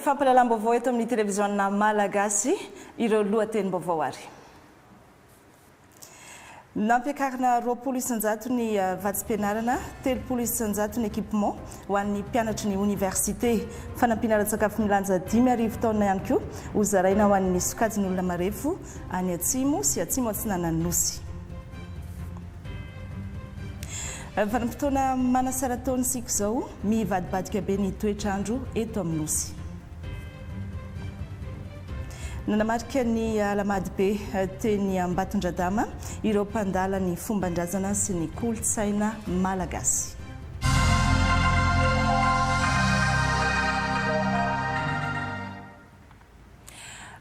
fampahalalam-baovao eto amin'ny televiziona malagasy ireo lohatenim-baovao ary. Nampiakarina 20% ny vatsim-pianarana, 30% ny équipement ho an'ny mpianatry ny oniversite. Fanampiana ara-tsakafo milanja 5000 taonina ihany koa hozaraina ho an'ny sokajin'olona marefo any atsimo sy atsimo atsinanan'ny Nosy. Vanim-potoana manasara-taona isika izao, mivadibadika be ny toetr'andro eto amin'ny Nosy. Nanamarika ny Alahamadibe teny Ambatondradama ireo mpandala ny fomban-drazana sy ny kolontsaina malagasy.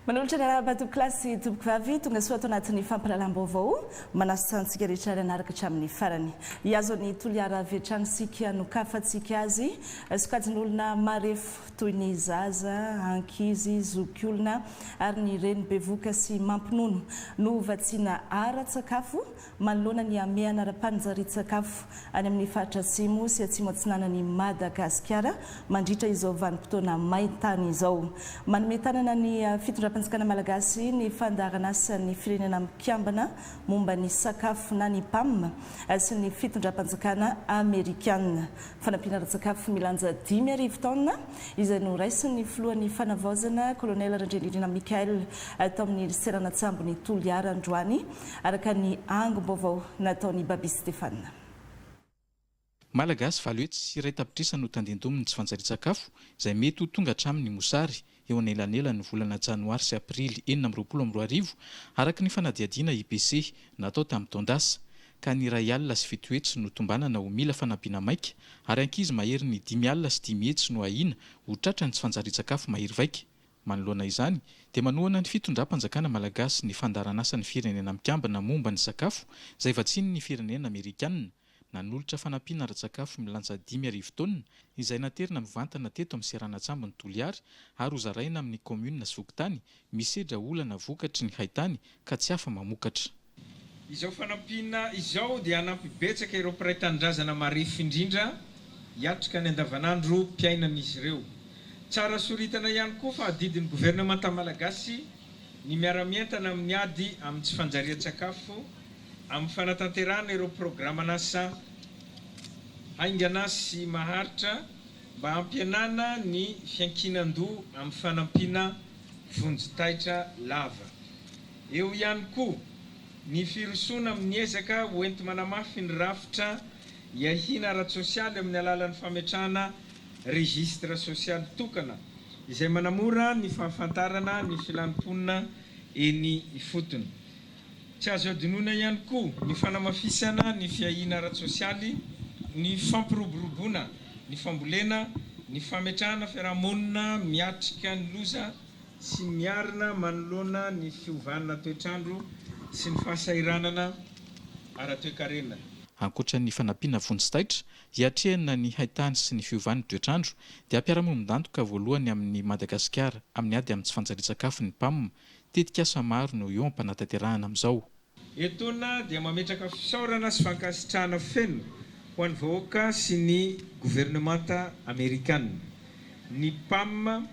Manolotra ny arahaba tompokolahy sy tompokovavy, tonga soa ato anatin'ny fampahalalam-baovao. Manasa antsika rehetra ary hanaraka hatramin'ny farany. Hihazo an'i Toliara avy hatrany isika hanokafantsika azy. Sokajin'olona marefo toy ny zaza, ankizy, zokiolona ary ny reny bevohoka sy mampinono no vatsiana ara-tsakafo manoloana ny hamehana ara-panjarian-tsakafo any amin'ny faritra atsimo sy atsimo atsinanan'i Madagasikara mandritra izao vanim-potoana main-tany izao. Manome tanana ny fitondram-panjakana malagasy ny fandaharanasan'ny Firenena Mikambana momba ny sakafo na ny PAM sy ny fitondram-panjakana amerikana. Fanampiana ara-tsakafo milanja 5000 taonina izay noraisin'ny filohan'ny Fanavaozana Kolonely Randrianirina Michael tao amin'ny seranan-tsambon'i Toliara androany araka ny angom-baovao nataon'i Baby Stéphane. Malagasy 801 tapitrisa no tandindomin'ny tsy fanjarian-tsakafo, izay mety ho tonga hatramin'ny mosary, eo anelanelan'ny volana janoary sy aprily 2026, araka ny fanadihadiana IPC natao tamin'ny taon-dasa, ka ny 701 no tombanana ho mila fanampiana maika, ary ankizy maherin'ny 505 no ahiana ho tratran'ny tsy fanjarian-tsakafo mahery vaika. Manoloana izany, dia manohana ny fitondram-panjakana malagasy ny fandaharan'asan'ny Firenena Mikambana momba ny sakafo, izay vatsian'ny firenena amerikanina, nanolotra fanampiana ara-tsakafo milanja 5000 taonina, izay naterina mivantana teto amin'ny seranan-tsambon'i Toliara ary hozaraina amin'ny kaominina sy fokontany misedra olana vokatry ny haitany ka tsy afa-mamokatra. Izao fanampiana izao dia hanampy betsaka ireo mpiray tanindrazana marefo indrindra hiatrika ny andavanandrom-piainan'izy ireo. Tsara soritana ihany koa fa adidin'ny governemanta malagasy ny miara-mientana amin'ny ady amin'ny tsy fanjarian-tsakafo amin'ny fanatanterahana ireo programan'asa haingana sy maharitra mba hampihenana ny fiankinan-doha amin'ny fanampiana vonjy taitra lava. Eo ihany koa ny firosoana amin'ny ezaka hoenti-manamafy ny rafitra iahiana ara-tsosialy amin'ny alalan'ny fametrahana registre sosialy tokana izay manamora ny fahafantarana ny filan'ny mponina eny ifotony. Tsy azo adinoina ihany koa ny fanamafisana ny fiahiana ara-tsosialy, ny fampiroboroboana ny fambolena, ny fametrahana fiarahamonina miatrika ny loza, sy miarina manoloana ny fiovana toetr'andro sy ny fahasahiranana ara-toekarena. Ankoatra ny fanampiana vonjy taitra hiatrehana ny haitany sy ny fiovan'ny toetr'andro dia mpiara-miombon'antoka voalohany amin'i Madagasikara amin'ny ady amin'ny tsy fanjarian-tsakafo ny PAM. Tetikasa maro no eo am-panatanterahana amin'izao. Etoana dia mametraka fisaorana sy fankasitrahana feno ho an'ny vahoaka sy ny governemanta amerikana, ny PAM,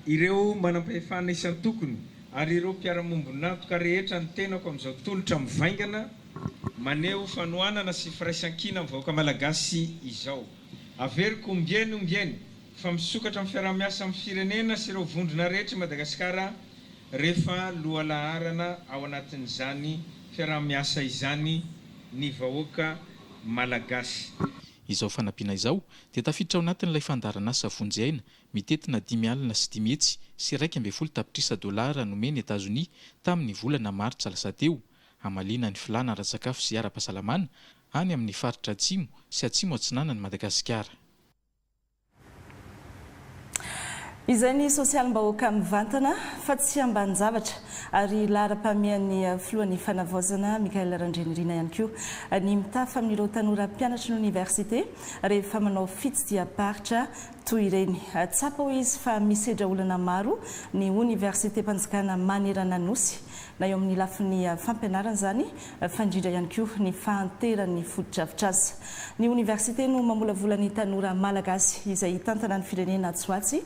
ireo manampahefana isan-tokony ary ireo mpiara-mombon'antoka rehetra ny tenako amin'izao tolotra mivaingana maneho fanohanana sy firaisankina amin'ny vahoaka malagasy izao. Averiko ombieny ombieny fa misokatra amin'ny fiaraha-miasa amin'ny firenena sy ireo vondrona rehetra i Madagasikara rehefa lohalaharana ao anatin'izany fiaraha-miasa izany ny vahoaka Malagasy. Izao fanampiana izao dia tafiditra ao anatin'ilay fandaharanasa Vonjy Aina mitentina 511 tapitrisa dolara nomen'i Etazonia tamin'ny volana martsa lasa teo, hamaliana ny filàna ara-tsakafo sy ara-pahasalamana any amin'ny faritra atsimo sy atsimo atsinanan'i Madagasikara. Izay ny sosialim-bahoaka mivantana fa tsy ambanin-javatra ary laharam-pahamehan'ny filohan'ny Fanavaozana Michaël Randrianirina ihany koa ny mitafa amin'ireo tanora mpianatry ny oniversite rehefa manao fitsidiham-paritra toy ireny. Tsapa hoy izy fa misedra olana maro ny oniversitem-panjakana manerana Nosy na eo amin'ny lafiny fampianarana izany fa indrindra ihany koa ny fahanteran'ny fotodrafitrasa. Ny oniversite no mamolavola ny tanora malagasy izay hitantana ny firenena atsy ho atsy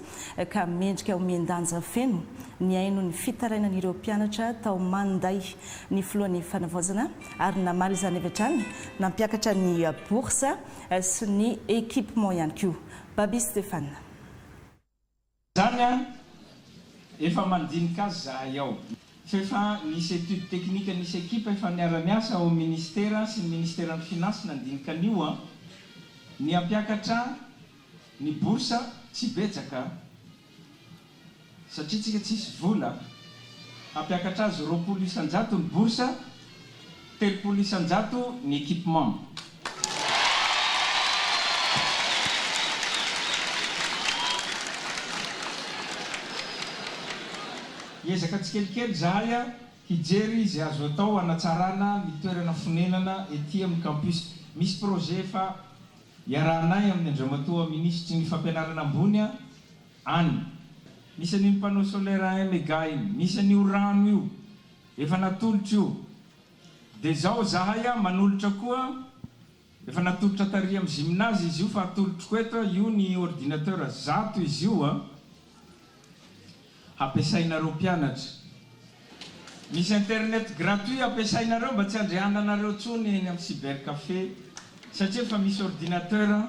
ka mendrika homen-danja feno. Nihaino ny fitarainan'ireo mpianatra tao Maninday ny filohan'ny Fanavaozana ary namaly izany avy hatrany, nampiakatra ny bourse sy ny équipement ihany koa. Baby Stéphane. Zany an, efa mandinika azy zahay ao. F'efa nisy étude technique nisy équipe efa niara-niasa ao ministera sy ny ministeran'ny finance nandinika an'io an. Ny hampiakatra ny bourse tsy betsaka satria tsika tsisy vola. Hampiakatra azy 20% ny bourse, 30% ny équipement. Hiezaka tsikelikely izahay hijery izay azo atao hanatsarana ny toerana fonenana ety amin'ny campus. Misy projet efa iarahanay amin'ny Andriamatoa Minisitry ny Fampianarana Ambony any. Misy an'iny panneau solaire un mega iny, misy an'io rano io, efa natolotra io. Dia izao zahay a manolotra koa, efa natolotra tary amin'ny gymnase izy io fa atolotroko eto a, io ny ordinateur 100 izy io a, hampiasainareo mpianatra. Misy internet gratuit ampiasainareo mba tsy handrehananareo intsony eny amin'ny cyber café satria efa misy ordinateur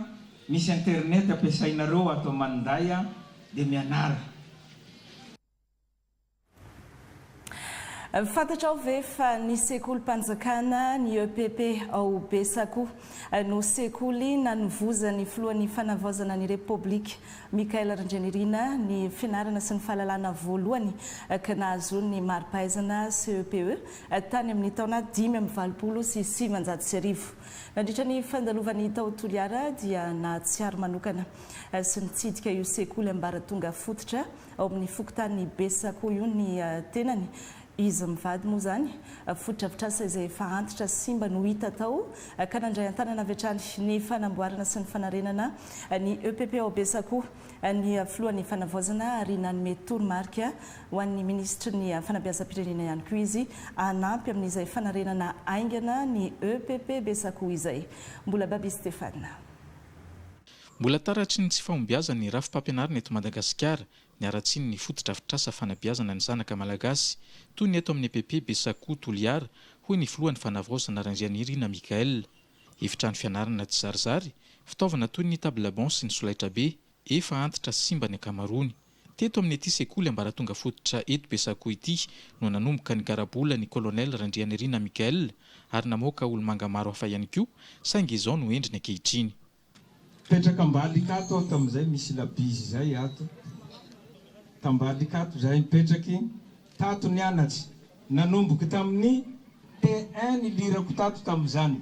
misy internet ampiasainareo ato Maninday a, dia mianara. Fantatrao ve fa ny sekolim-panjakana, ny EPP ao Besakoa, no sekoly nanovozan'ny filohan'ny Fanavaozana ny Repoblika, Michaël Randrianirina, ny fianarana sy ny fahalalana voalohany ka nahazoany ny mari-pahaizana CEPE tany amin'ny taona 1985. Nandritra ny fandalovany tao Toliara dia nahatsiaro manokana sy nitsidika io sekoly ambaratonga fototra Ao amin'ny fokontany Besakoa io ny tenany. Izy mivady moa izany, fotodrafitrasa izay efa antitra sy simba no hita tao ka nandray an-tanana avy hatrany ny fanamboarana sy ny fanarenana ny EPP ao Besakoa ny filohan'ny fanavaozana ary nanome toromarika ho an'ny minisitry ny fanabeazam-pirenena ihany koa izy hanampy amin'izay fanarenana haingana ny EPP Besakoa izay. Mbola Baby Stéphane. Mbola taratry ny tsy fahombiazan'ny rafi-pampianarana eto Madagasikara ny haratsian'ny fotodrafitrasa fanabeazana ny zanaka malagasy, toy ny eto amin'ny EPP Besakoa Toliara, hoy ny filohan'ny Fanavaozana Randrianirina Michaël. Efitrano fianarana tsizarizary, fitaovana toy ny table banc sy ny solaitrabe, efa antitra sy simba ny ankamaroany. Teto amin'ity sekoly ambaratonga fototra eto Besakoa ity no nanomboka ny garabola ny Colonel Randrianirina Michaël ary namoaka olomanga maro hafa ihany koa, saingy izao no endriny ankehitriny. Mipetraka ambalika ato aho tamin'izay misy labizy izay ato. Tambalika ato izahay mipetraky, tato nianatsy. Nanomboky tamin'ny T1 nilirako tato tamin'izany.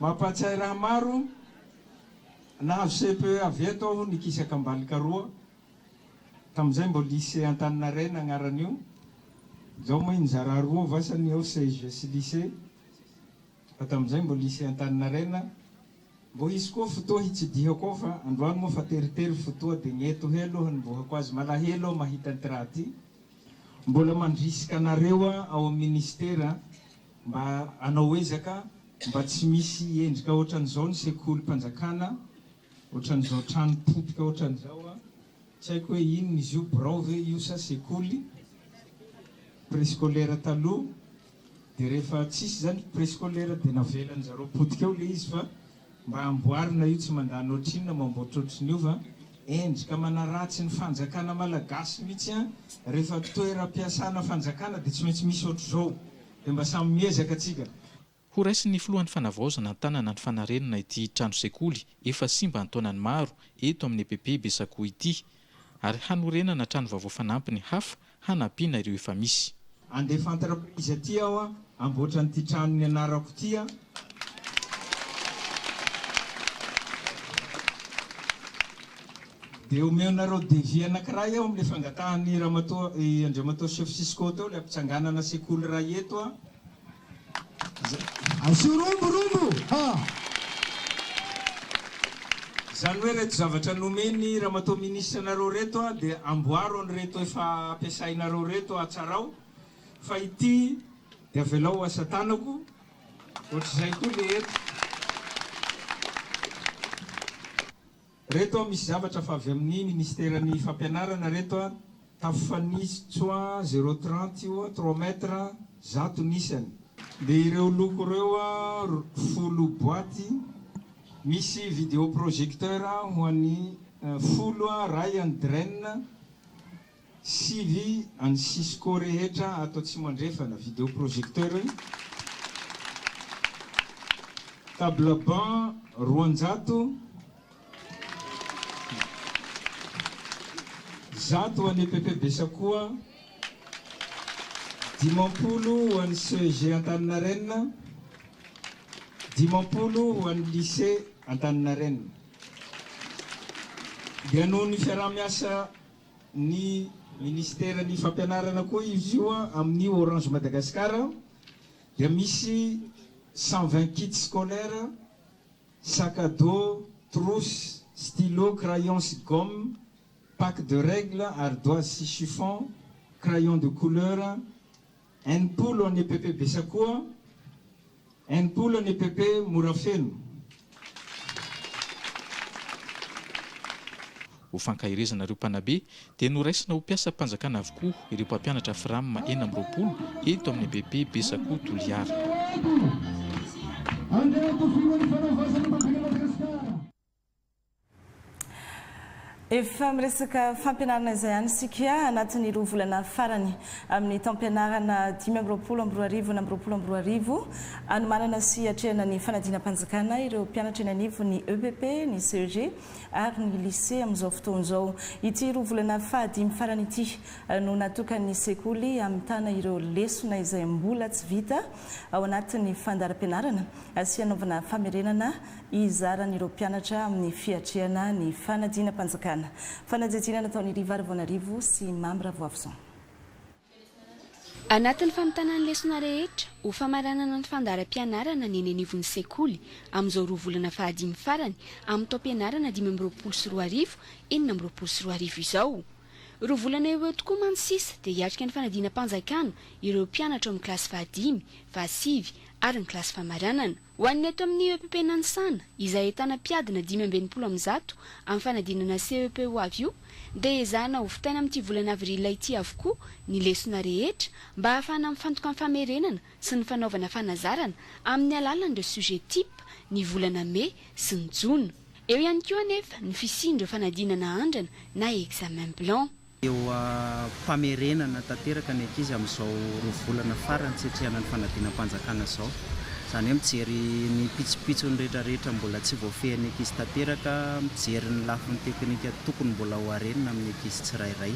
Mampahatsiahy raha maro, nahazo CPE avy eto aho nikisaka ambalika roa. Tamin'izay mbo lycée Antaninarenina agnaran'io. Izao moa nizara roa vasany eo CEG sy lycée. Fa tamin'izay mbo lycée Antaninarenina, mbo hisy koa fotoa hitsidihako ao fa androany moa fa teritery fotoa de ny eto he aloha hanombohako azy, malahelo aho mahita an'ity raha ty, mbola mandrisika anareo aho ao amin'ny ministera mba hanao ezaka mba tsy misy endrika ohatran'izao ny sekolim-panjakana, ohatran'izao trano potika ohatran'izao, tsy haiko hoe inona izy io, birao ve io sa sekoly, préscolaire taloha. Dia rehefa tsisy izany préscolaire dia navelan zareo potika eo le izy fa mba amboarina io tsy mandany ohatrinona mamboatra ohatrin'io fa endrika manaratsy ny fanjakana malagasy mihitsy an, rehefa toeram-piasana fanjakana dia tsy maintsy misy ohatr'izao dia mba samy miezaka tsika. Ho raisin'ny filohan'ny fanavaozana an-tanana ny fanarenana ity trano sekoly efa simba an-taonany maro eto amin'ny EPP Besakoa ity ary hanorenana trano vaovao fanampiny hafa hanampiana ireo efa misy. Andefa entreprise aty aho a, amboatra an'ity trano nianarako ity a. Dia omeonareo devis anankiray aho amin'ilay fangatahan'i ramatoa, i Andriamatoa Chef Cisco teo, ilay hampitsanganana sekoly iray eto a. Asio rombo rombo ha! Izany hoe ireto zavatra nomen'i Ramatoa Minisitra anareo ireto dia amboaro an'ireto efa ampiasainareo ireto hatsarao fa ity dia avelao ho asa tanako, ohatr'izay koa le eto. Reto misy zavatra fa avy amin'ny ministeran'ny fampianarana reto a, tafo fanitso a, zéro trente io a, trois mètres, 100 ny isany. Dia ireo loko ireo a, 10 boaty, misy vidéo projecteur ho an'ny 10 a, ray an'ny DREN, 9 an'ny Cisco rehetra ato Atsimo Andrefana, vidéo projecteur io. Table banc 200, 100 ho an'ny EPP Besakoa, 50 ho an'ny CEG Antaninarenina, 50 ho an'ny lycée Antaninarenina. Dia noho ny fiaraha-miasa ny ministeran'ny fampianarana koa izy io amin'ny Orange Madagascar dia misy 120 kits scolaires, sac à dos, trousse, stylo, crayon sy gomme, pack de règles, ardoise sy chiffon, crayon de couleur, 60 an'ny EPP Besakoa, 60 an'ny EPP Morafeno. Ho fankaherezana ireo mpanabe dia noraisina ho mpiasam-panjakana avokoa ireo mpampianatra Fram 26 eto amin'ny EPP Besakoa Toliara. Efa miresaka fampianarana izay ihany isika anatin'ny 2 volana farany amin'ny taom-pianarana 2025 na 2025 hanomanana sy hiatrehana ny fanadinam-panjakana ireo mpianatra eny anivon'ny EPP, ny CEG ary ny lycée amin'izao fotoana izao. Ity 2 volana fahadimy farany ity no natokan'ny sekoly hamitana ireo lesona izay mbola tsy vita ao anatin'ny fandaharam-pianarana sy hanaovana famerenana hizaran'ireo mpianatra amin'ny fiatrehana ny fanadinam-panjakana. Fanadihadiana nataon'i Riva Ravoanarivo sy Mamy Ravoavison. Anatin'ny famitana ny lesona rehetra ho famaranana ny fandaharam-pianarana ny eny anivon'ny sekoly amin'izao 2 volana fahadimy farany amin'ny taom-pianarana 2025 2026 izao. 2 volana eo ho eo tokoa mantsy sisa dia hiatrika ny fanadinam-panjakana ireo mpianatra ao amin'ny kilasy fahadimy, fahasivy ary ny kilasy famaranana. Ho an'ny eto amin'ny EPP Nanisana, izay ahitana mpiadina 165 amin'ny fanadinana CEP ho avy io, dia ezahina hovitaina amin'ity volana avril ity avokoa ny lesona rehetra mba hahafahana mifantoka amin'ny famerenana sy ny fanaovana fanazarana amin'ny alalan'ireo sujet type ny volana mey sy ny jona. Eo ihany koa anefa ny fisian'ireo fanadinana andrana na examen blanc. Eo am-pamerenana tanteraka ny ankizy amin'izao 2 volana farany tsy hiatrehana ny fanadinam-panjakana izao. Izany hoe mijery ny pitsopitsony rehetrarehetra mbola tsy voafehin'ny ankizy tanteraka, mijery ny lafiny teknika tokony mbola ho harenina amin'ny ankizy tsirairay.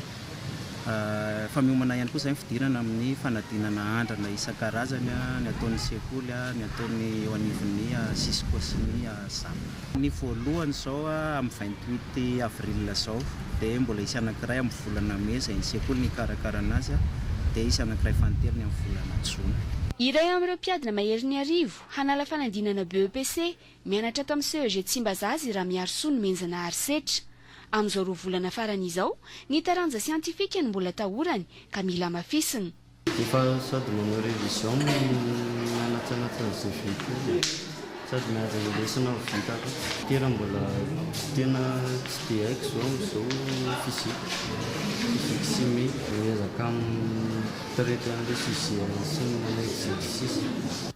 Efa miomana ihany koa izay ny fidirana amin'ny fanadinana andrana isan-karazany, ny ataon'ny sekoly, ny ataon'ny eo anivon'ny Cisco sy ny ZAP. Ny voalohany izao amin'ny 28 avril izao, dia mbola hisy anankiray amin'ny volana mey izay ny sekoly no hikarakara anazy, dia hisy anankiray fanintelony amin'ny volana jona. Iray amin'ireo mpiadina maherin'ny 1000 hanala fanadinana BEPC mianatra ato amin'ny CEG Tsimbazaza i Ramiarisoa Nomenjanahary Setra. Amin'izao 2 volana farany izao, ny taranja siantifika no mbola atahorany ka mila hamafisina. Efa sady manao révision no mianatra anatin'izay vita io, sady mihaja ny lesona vita koa. Tena mbola tena tsy dia haiko izao amin'izao physique, physique chimie. Miezaka mi-traiter an'ilay sujet sy ny manao exercice.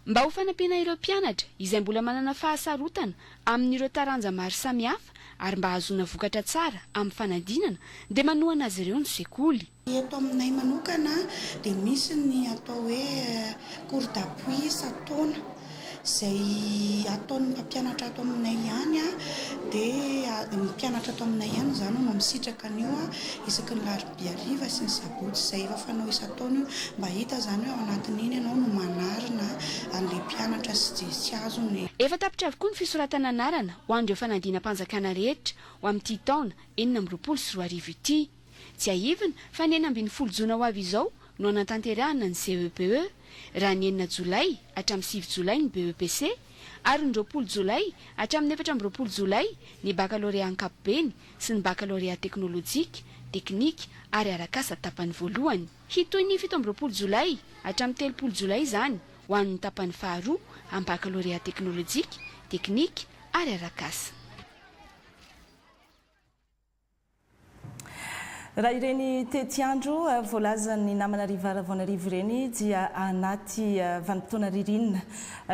Mba ho fanampiana ireo mpianatra izay mbola manana fahasarotana amin'ireo taranja maro samihafa ary mba hahazoana vokatra tsara amin'ny fanadinana dia manohana azy ireo ny sekoly. Eto aminay manokana dia misy ny atao hoe cours d'appui isan-taona izay ataon'ny mpampianatra ato aminay ihany, dia ny mpianatra ato aminay ihany izany no misitraka an'io isaky ny alarobia hariva sy ny sabotsy izay efa fanao isan-taona io, mba hita izany hoe ao anatin'iny ianao no manarina an'ilay mpianatra sy tsy azony. Efa tapitra avokoa ny fisoratana anarana ho an'ireo fanadinam-panjakana rehetra ho amin'ity taona 2026 ity. Tsiahivina fa ny 16 jona ho avy izao no hanatanterahana ny CEPE, raha ny 6 jolay hatramin'ny 9 jolay ny BEPC, ary ny 20 jolay hatramin'ny 24 jolay ny bakalorea ankapobeny sy ny bakalorea teknolojika, teknika ary arak'asa tapany voalohany. Hitohy ny 27 jolay hatramin'ny 30 jolay izany ho an'ny tapany faharoa amin'ny bakalorea teknolojika, teknika ary arak'asa. Raha ireny tetiandro voalazan'ny namana Riva Ravoanarivo ireny dia anaty vanim-potoana ririnina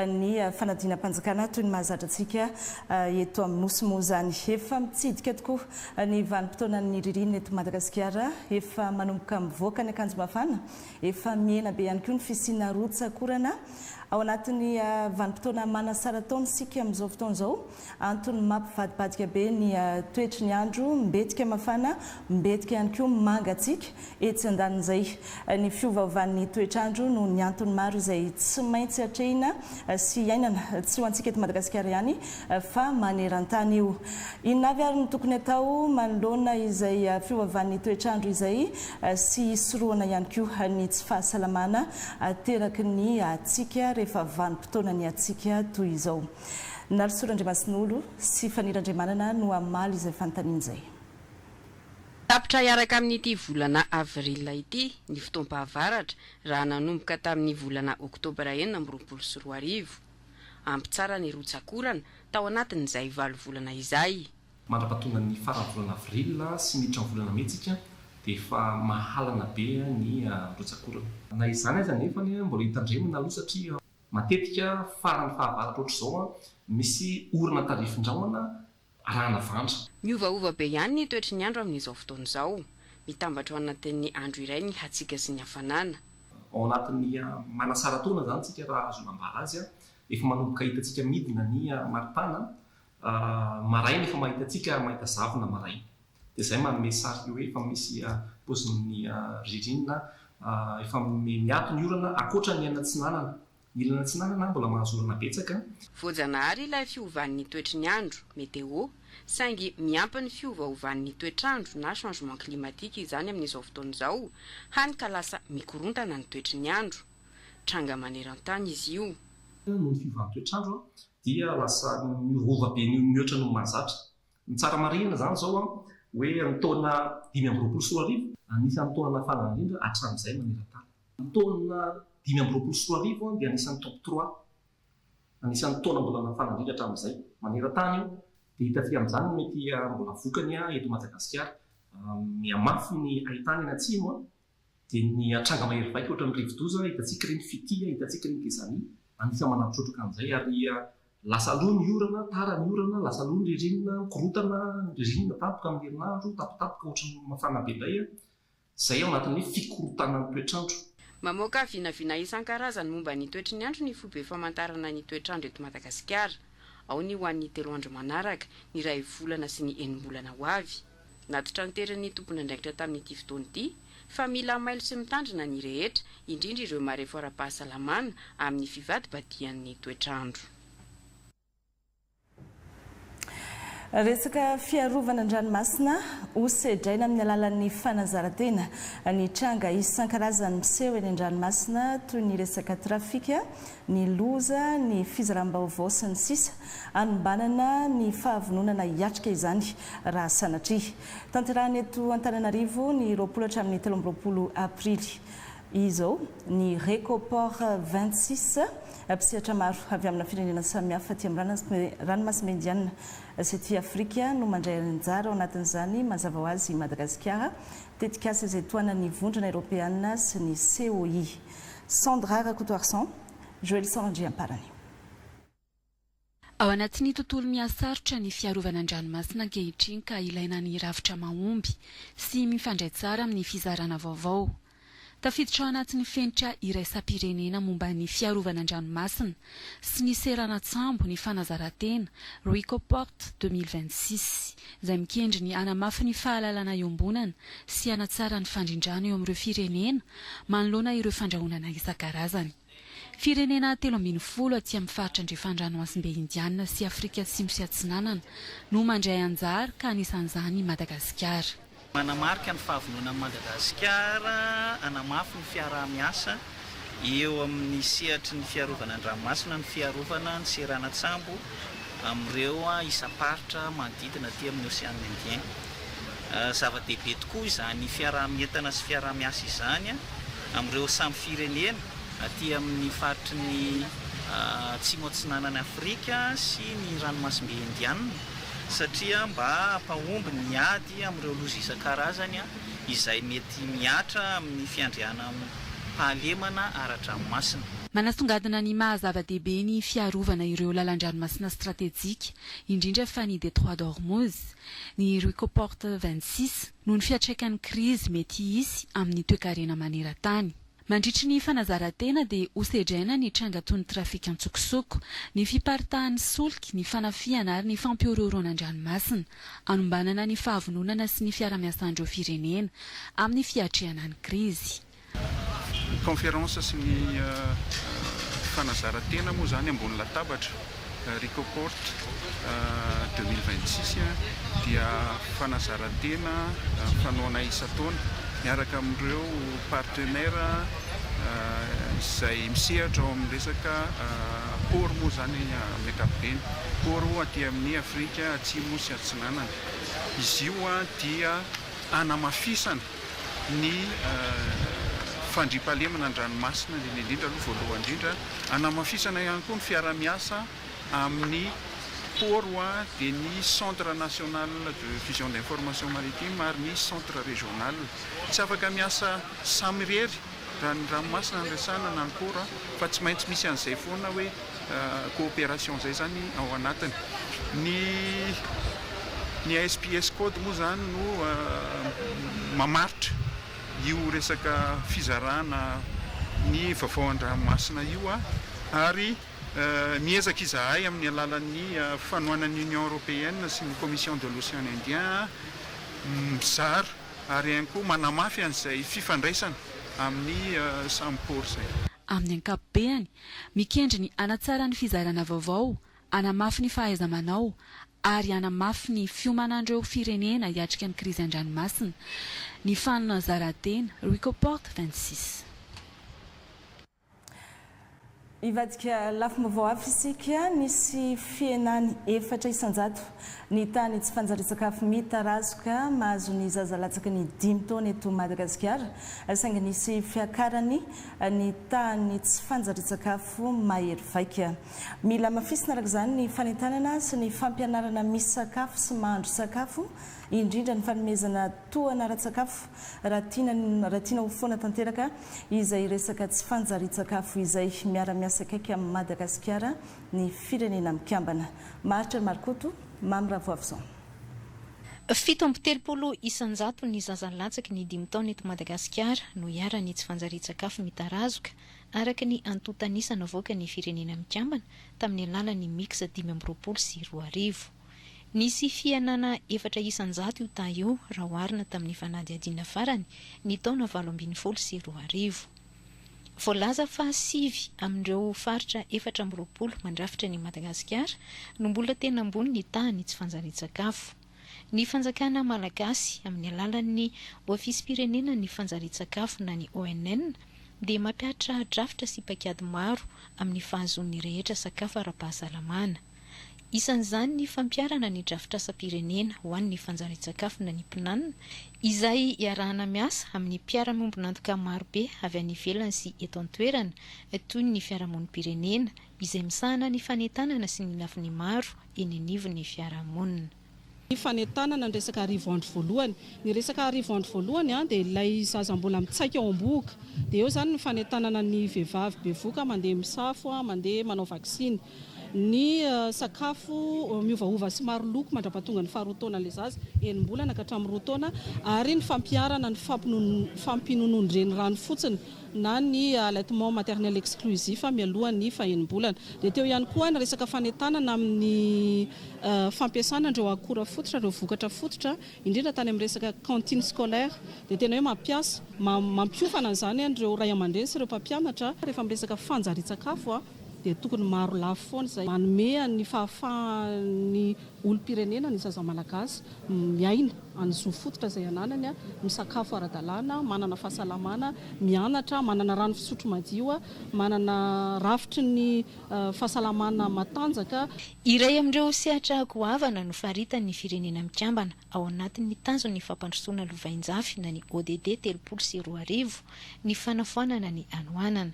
ny fanadinam-panjakana toy ny mahazatra antsika eto amin'ny Nosy moa izany. Efa mitsidika tokoa ny vanim-potoanan'ny ririnina eto Madagasikara, efa manomboka mivoaka ny akanjo mafana, efa mihena be ihany koa ny fisiana rotsak'orana. Ao anatin'ny vanim-potoana manasara-taona isika amin'izao fotoana izao. Antony mampivadibadika be ny toetry ny andro, mbetika mafana, mbetika ihany koa mangatsiaka. Etsy andanin'izay, ny fiovaovan'ny toetr'andro noho ny antony maro izay tsy maintsy atrehina sy iainana, tsy ho antsika eto Madagasikara ihany fa maneran-tany io. Inona avy ary no tokony atao manoloana izay fiovaovan'ny toetr'andro izay sy hisorohana ihany koa ny tsy fahasalamana ateraky ny hatsiaka rehefa vanim-potoanan'ny hatsiaka toy izao? Nalisoa Randriamasinolo sy Faniry Andriamanana no hamaly izay fanontaniana izay. Tapitra hiaraka amin'ity volana avril ity ny fotoam-pahavaratra raha nanomboka tamin'ny volana oktobra 2026. Ampy tsara ny rotsak'orana tao anatin'izay valo volana izay. Mandra-pahatongan'ny faran'ny volana avril sy miditra ny volana mey tsika dia efa mahalana be ny rotsak'orana. Na izany aza anefa mbola hitandremana aloha satria Matetika faran'ny fahavaratra ohatr'izao misy orana tandrifin-drahona arahana vandra. Miovaova be ihany ny toetry ny andro amin'izao fotoana izao. Mitambatra ao anatin'ny andro iray ny hatsiaka sy ny hafanana. Ao anatin'ny manasara-taona izany isika raha azo nambara azy, efa manomboka hitantsika midina ny maripana, maraina efa mahita antsika mahita zavona maraina. Dia izay manome sary hoe efa misy paozin'ny ririnina, efa miato ny orana ankoatra ny any atsinanana. Ny ilany atsinanana mbola mahazo orana betsaka. Voajanahary ilay fiovan'ny toetry ny andro, météo, saingy miampy ny fiovaovan'ny toetr'andro na changement climatique izany amin'izao fotoana izao, hany ka lasa mikorontana ny toetry ny andro. Tranga maneran-tany izy io. Noho ny fiovan'ny toetr'andro dia lasa miova be mihoatra noho ny mahazatra. Ny tsara marihina izany izao an, hoe ny taona 2025, anisan'ny taona nafana indrindra hatramin'izay maneran-tany. Ny taona 2025 dia anisan'ny top trois, anisan'ny taona mbola nafana indrindra hatramin'izay maneran-tany io. Dia hita aty amin'izany ny mety mbola vokany eto Madagasikara. Mihamafy ny haintany any atsimo an, Dia ny tranga mahery vaika ohatran'ny rivodoza, hitantsika ireny Fytia, hitantsika ireny Gezani, anisan'ny manampy trotraka an'izay ary lasa aloha ny orana, tara ny orana, lasa aloha ny ririnina, mikorontana ny ririnina tampoka amin'ny herinandro, tampotampoka ohatran'ny mafana be indray, izay ao anatin'ny hoe fikorontanan'ny toetr'andro. Mamoaka vinavina isan-karazany momba ny toetry ny andro ny foibe famantarana ny toetr'andro eto Madagasikara. Ao ny ho an'ny telo andro manaraka, ny iray volana sy ny enim-bolana ho avy. Natitranterin' ny tompon'andraikitra tamin'ity fotoana ity fa mila mailo sy mitandrina ny rehetra, indrindra ireo marefo ara-pahasalamana, amin'ny fivadibadihan'ny toetr'andro. Resaka fiarovana an-dranomasina, Hosedraina amin'ny alalan'ny fanazaran-tena ny tranga isan-karazany miseho eny an-dranomasina toy ny resaka trafika, ny loza, ny fizaram-baovao sy ny sisa Hanombanana ny fahavononana hiatrika izany raha sanatria. Tanterahina eto Antananarivo ny 20 hatramin'ny 23 aprily izao ny Recoport 26. Mpisehatra maro avy amina firenena samihafa aty amin'ny ranomasimbe Indiana sy aty Afrika no mandray anjara ao anatin'izany, mazava ho azy i Madagasikara. Tetikasa izay tohanan'ny Vondrona Eoropeana sy ny COI. Sandra Rakotoarison, Joelson Randriamparany. Ao anatin'ny tontolo mihasarotra ny fiarovana an-dranomasina ankehitriny ka ilaina ny rafitra mahomby sy mifandray tsara amin'ny fizarana vaovao. Tafiditra ao anatin'ny fenitra iraisam-pirenena momba ny fiarovana an-dranomasina sy ny seranan-tsambo ny fanazaran-tena Recoport 2026, izay mikendry ny hanamafy ny fahalalana iombonana sy hanatsara ny fandrindrana eo amin'ireo firenena manoloana ireo fandrahonana isan-karazany. Firenena 13 aty amin'ny faritra andrefan-dranomasimbe Indiana sy Afrika Atsimo sy Atsinanana no mandray anjara ka anisan'izany i Madagasikara. Manamarika ny fahavononan'i Madagasikara hanamafy ny fiaraha-miasa eo amin'ny sehatry ny fiarovana an-dranomasina ny fiarovana ny seranan-tsambo amin'ireo isam-paritra manodidina aty amin'ny Oseana Indien. Zava-dehibe tokoa izany fiaraha-mientana sy fiaraha-miasa izany amin'ireo samy firenena aty amin'ny faritry ny Atsimo Atsinanan'i Afrika sy ny Ranomasimbe Indiana satria mba hampahomby ny ady amin'ireo loza isan-karazany. izay mety mihatra amin'ny fiandrianam-pahalemana ara-dranomasina. Manasongadina ny maha zava-dehibe ny fiarovana ireo lalan-dranomasina stratejika, indrindra fa ny Détroit d'Ormuz, ny Rucoport 26, noho ny fiantraikan'ny krizy mety hisy amin'ny toekarena maneran-tany. Mandritry ny fanazaran-tena dia hosedraina ny tranga toy ny trafika an-tsokosoko, ny fiparitahan'ny solika, ny fanafihana ary ny fampihorohoroana an-dranomasina. Hanombanana ny fahavononana sy ny fiarahamiasan'ireo firenena amin'ny fiatrehana ny krizy. Ny conférence sy ny fanazaran-tena moa izany ambony latabatra, Ricoport 2026 dia fanazaran-tena fanaonay isan-taona miaraka amin'ireo partenaires izay misehatra ao amin'ny resaka port moa izany amin'ny ankapobeny, port aty amin'ny Afrika Atsimo sy Atsinanana. Izy io dia hanamafisana ny fandriampahalemana an-dranomasina indrindra indrindra aloha voalohany indrindra, hanamafisana ihany koa ny fiaraha-miasa amin'ny port dia ny centre national de fusion d'information maritime ary ny centre régional. Tsy afaka miasa samirery raha ny ranomasina no resahana na ny port fa tsy maintsy misy an'izay foana hoe coopération izay izany ao anatiny. Ny ny ASPS code moa izany no mamaritra io resaka fizarana ny vaovao an-dranomasina io ary miezaka izahay amin'ny alalan'ny fanohanan'ny Union Européenne sy ny Commission de l'Océan Indien mizara ary ihany koa manamafy an'izay fifandraisana amin'ny samy port izay. Amin'ny ankapobeany, mikendry ny hanatsara ny fizarana vaovao, hanamafy ny fahaiza-manao ary hanamafy ny fiomanan'ireo firenena hiatrika ny krizy an-dranomasina ny fanazaran-tena Ricoport 26. Hivadika lafim-baovao hafa isika, nisy fihenany 4% ny tahan'ny tsy fanjarian-tsakafo mitarazoka mahazo ny zaza latsaky ny dimy taona eto Madagasikara, saingy nisy fiakarany ny tahan'ny tsy fanjarian-tsakafo mahery vaika. Mila hamafisina araka izany ny fanentanana sy ny fampianarana misy sakafo sy mahandro sakafo, indrindra ny fanomezana tohana ara-tsakafo raha tiana raha tiana ho foana tanteraka izay resaka tsy fanjarian-tsakafo izay. Miara-miasa akaiky amin'i Madagasikara ny Firenena Mikambana. Maharitra Marikoto, Mamy Ravoavison. 37 isan-jato ny zaza latsaky ny dimy taona eto Madagasikara no iharan'ny tsy fanjarian-tsakafo mitarazoka, araka ny antontan'isa navoakan'ny Firenena Mikambana tamin'ny alalan'ny Mix 2025. Nisy fihenana 4% io taha io raha oharina tamin'ny fanadihadiana farany ny taona 2018. Voalaza fa sivy amin'ireo faritra 24 mandrafitra an'i Madagasikara no mbola tena ambony ny tahan'ny tsy fanjarian-tsakafo. Ny fanjakana malagasy amin'ny alalan'ny Ofisim-pirenenan'ny fanjarian-tsakafo na ny ONN dia mampihatra drafitra sy paikady maro amin'ny fahazoan'ny rehetra sakafo ara-pahasalamana. Isan'izany ny fampiharana ny drafitrasam-pirenena ho an'ny fanjarian-tsakafo na ny PNAN, izay iarahana miasa amin'ny mpiara-miombon'antoka marobe avy any ivelany sy eto an-toerana, toy ny fiarahamonim-pirenena, izay misahana ny fanentanana sy ny lafiny maro eny anivon'ny fiarahamonina. Ny fanentanana ny resaka arivo andro voalohany. Ny resaka arivo andro voalohany dia ilay zaza mbola mitsaika ao am-bohoka. Dia eo izany ny fanentanana ny vehivavy bevohoka mandeha misafo, mandeha manao vaksiny. Ny sakafo miovaova sy maro loko mandra-pahatonga ny faharoa taonan'ilay zaza, enim-bolana ka hatramin'ny roa taona, ary ny fampiharana ny fampinonoan-dreny rano fotsiny na ny allaitement maternel exclusif mialoha ny fahenim-bolana. Dia teo ihany koa ny resaka fanentanana amin'ny fampiasana ireo akora fototra, ireo vokatra fototra, indrindra tany amin'ny resaka cantine scolaire. Dia tena hoe mampiasa, mampiofana an'izany an'ireo ray aman-dreny sy ireo mpampianatra. Rehefa miresaka fanjarian-tsakafo dia tokony maro lafy foana izay manome ny fahafahan'ny olom-pirenena, ny zaza malagasy, miaina ny zo fototra izay ananany, misakafo ara-dalàna, manana fahasalamana, mianatra, manana rano fisotro madio, manana rafitry ny fahasalamana matanjaka. Iray amin'ireo sehatra goavana nofaritan'ny Firenena Mikambana ao anatin'ny tanjon'ny fampandrosoana lovainjafy na ny ODD 2030 ny fanafoanana ny hanoanana.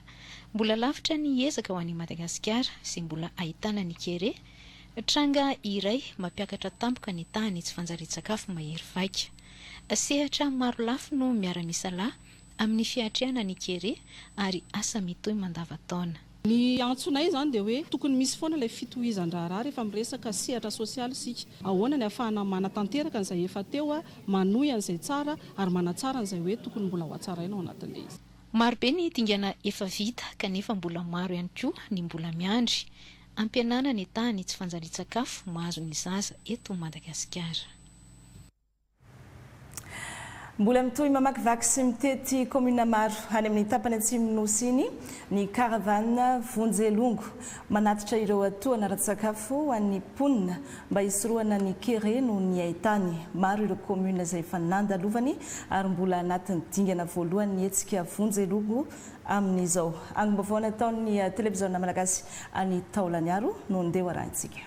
Mbola lavitra ny ezaka ho an'i Madagasikara izay mbola ahitana ny kere, tranga iray mampiakatra tampoka ny tahan'ny tsy fanjarian-tsakafo mahery vaika. Sehatra marolafy no miara-misalahy amin'ny fiatrehana ny kere ary asa mitohy mandavantaona. Ny antsonay izany dia hoe tokony misy foana ilay fitohizan-draharaha rehefa miresaka sehatra sosialy isika. Ahoana ny ahafahana manatanteraka an'izay efa teo, manohy an'izay tsara ary manatsara an'izay hoe tokony mbola ho hatsaraina ao anatin'ilay izy. Marobe ny dingana efa vita kanefa mbola maro ihany koa ny mbola miandry. Ampihenana ny tahan'ny tsy fanjarian-tsakafo mahazo ny zaza eto Madagasikara. Mbola mitohy mamakivaky sy mitety kaominina maro any amin'ny tapany atsimon'ny Nosy iny ny Caravane Vonjy Longo. Manatitra ireo tohana ara-tsakafo ho an'ny mponina mba hisorohana ny kere noho ny haintany. Maro ireo kaominina izay efa nandalovany ary mbola anatin'ny dingana voalohany ny hetsika Vonjy Longo amin'izao. Angom-baovao nataon'ny Televiziona Malagasy any Taolagnaro no ndeha ho arahintsika.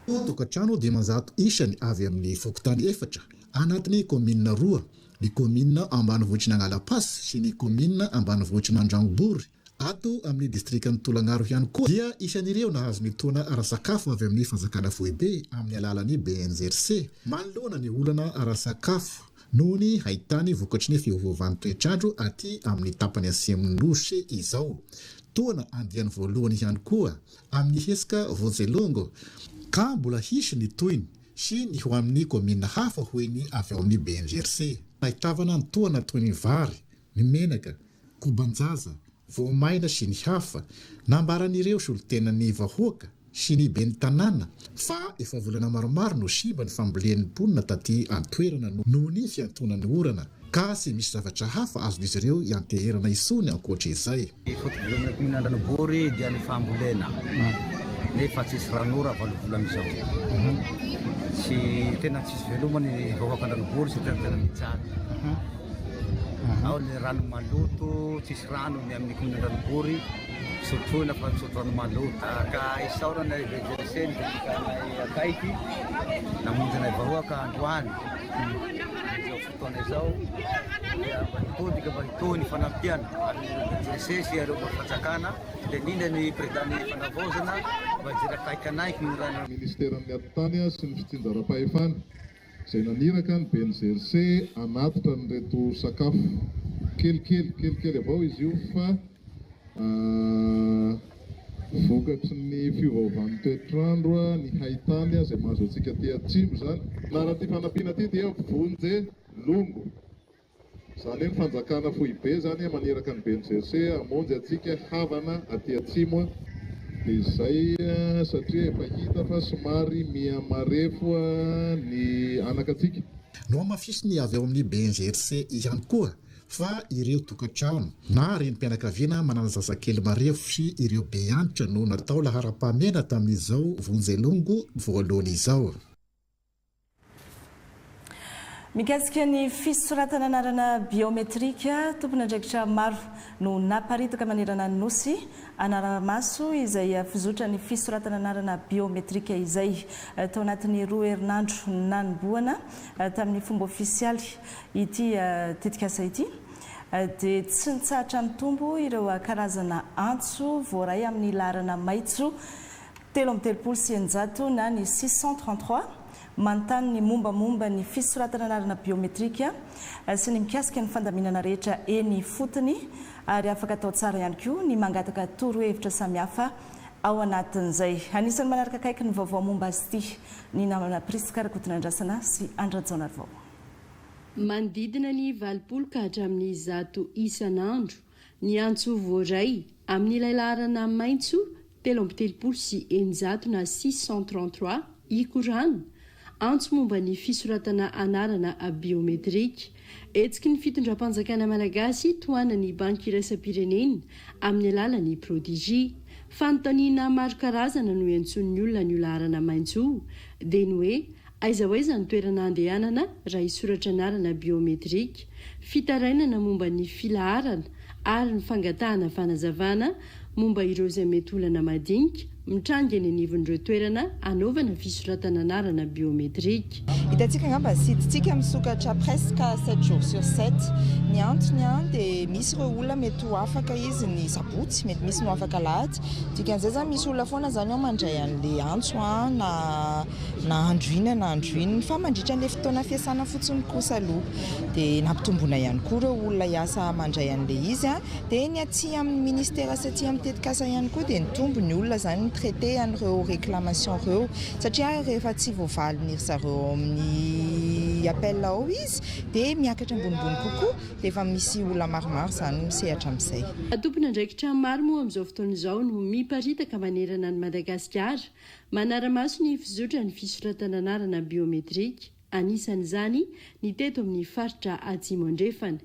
Tokantrano 500 isany avy amin'ny fokontany efatra anatin'ny kaominina roa, ny kaominina ambanivohitry Agnalapasy sy ny kaominina ambanivohitry Mandrangobory, ato amin'ny distrikan'i Tolagnaro ihany koa dia isan'ireo nahazo ny tohana ara-sakafo avy amin'ny fanjakana foibe amin'ny alalan'ny BNGRC manoloana ny olana ara-sakafo noho ny haitany vokatry ny fiovaovan'ny toetr'andro aty amin'ny tapany atsimon'ny Nosy izao. Tohana andiany voalohany ihany koa amin'ny hetsika Vonjelongo ka mbola hisy ny tohiny sy ny ho amin'ny kaominina hafa hoy ny avy ao amin'ny BNGRC. Nahitavana ny tohana toy ny vary, ny menaka, koban-jaza, voamaina sy ny hafa. Nambaran'ireo solontenan'ny vahoaka sy ny ben'ny tanàna fa efa volana maromaro no simba ny fambolen'ny mponina taty an-toerana noho ny fiantonan'ny orana ka tsy misy zavatra hafa azon'izy ireo ianteherana intsony ankoatra izay. Ny foto-bolan'ny kaominina Andranobory dia ny fambolena nefa tsisy ran'ora valo volana izao. Tsy tena tsisy veloma ny vahoaka Andranobory satria tena mijaly. Ao ny rano maloto, tsisy rano ny amin'ny kaominina Andranobory, sotroina fa misotro rano maloto. Ka isaorana i VGRC nipetraka anay akaiky namonjy anay vahoaka androany. Amin'izao fotoana izao dia mba hitodika mba hitohy ny fanampiana ary ny VGRC sy ireo fanjakana dia indrindra ny président-n'ny fanavaozana mba hijery akaiky anay ny rano. Ministeran'ny Atitany sy ny Fitsinjaram-pahefana izay naniraka ny BNGRC hanatitra an'ireto sakafo kelikely kelikely avao izy io fa vokatry ny fiovaovan'ny toetr'andro ny haitany izay mahazo antsika aty atsimo izany. Anaran'ity fanampiana ity dia Vonje Longo. Izany hoe ny fanjakana foibe izany maniraka ny BNGRC hamonjy antsika havana aty atsimo dia izay satria efa hita fa somary miha marefo ny anakatsika. Nohamafisiny avy ao amin'ny BNGRC ihany koa fa ireo tokantrano na renim-pianakaviana manana zazakely marefo sy ireo be antitra no natao laharam-pahamehana tamin'izao Vonjelongo voalohany izao. Mikasika ny fisoratana anarana biometrika, tompon'andraikitra maro no naparitaka manerana ny Nosy hanara-maso izay fizotran'ny fisoratana anarana biometrika izay. Tao anatin'ny roa herinandro nanombohana tamin'ny fomba ofisialy ity tetikasa ity dia tsy nitsahatra nitombo ireo karazana antso voaray amin'ny laharana maitso 633 na ny 633 manontany ny mombamomba ny fisoratana anarana biometrika sy ny mikasika ny fandaminana rehetra eny ifotony ary afaka atao tsara ihany koa ny mangataka torohevitra samihafa ao anatin'izay. Anisan'ny manaraka akaiky ny vaovao momba azy ity ny namana Prisca Rakotonandrasana sy Andry Rajaonarivao. Manodidina ny 80 ka hatramin'ny 100 isan'andro Ny antso voaray amin'ilay laharana maitso 633 na 633 Ikorana, antso momba ny fisoratana anarana biometrika. Hetsiky ny fitondram-panjakana malagasy tohanan'ny Banky iraisam-pirenena amin'ny alalan'ny Prodigy. Fanontaniana maro karazana no iantsoan'ny olona an'io laharana maitso io, dia ny hoe Aiza ho aiza ny toerana handehanana raha hisoratra anarana biometrika, fitarainana momba ny filaharana ary ny fangatahana fanazavana momba ireo izay mety olana madinika mitranga eny anivon'ireo toerana anaovana fisoratana anarana biometrika. Hitantsika angamba ny site-tsika misokatra presque sept jours sur sept. Ny antony dia misy ireo olona mety ho afaka izy ny sabotsy, mety misy ny ho afaka alahady. Dikan'izay izany misy olona foana izany ao mandray an'ilay antso na na andro inona na andro inona. Fa mandritra an'ilay fotoana fiasana fotsiny kosa aloha. Dia nampitomboina ihany koa ireo olona hiasa mandray an'ilay izy. Dia ny aty amin'ny ministera sy aty amin'ny tetikasa ihany koa dia nitombo ny olona izany mi-traiter an'ireo réclamation ireo satria rehefa tsy voavalin'iry zareo ao amin'ny appel ao izy dia miakatra ambonimbony kokoa dia efa misy olona maromaro izany misehatra amin'izay. Tompon'andraikitra maro moa amin'izao fotoana izao no miparitaka manerana an'i Madagasikara manara-maso ny fizotran'ny fisoratana anarana biometrika. Anisan'izany ny teto amin'ny faritra Atsimo Andrefana.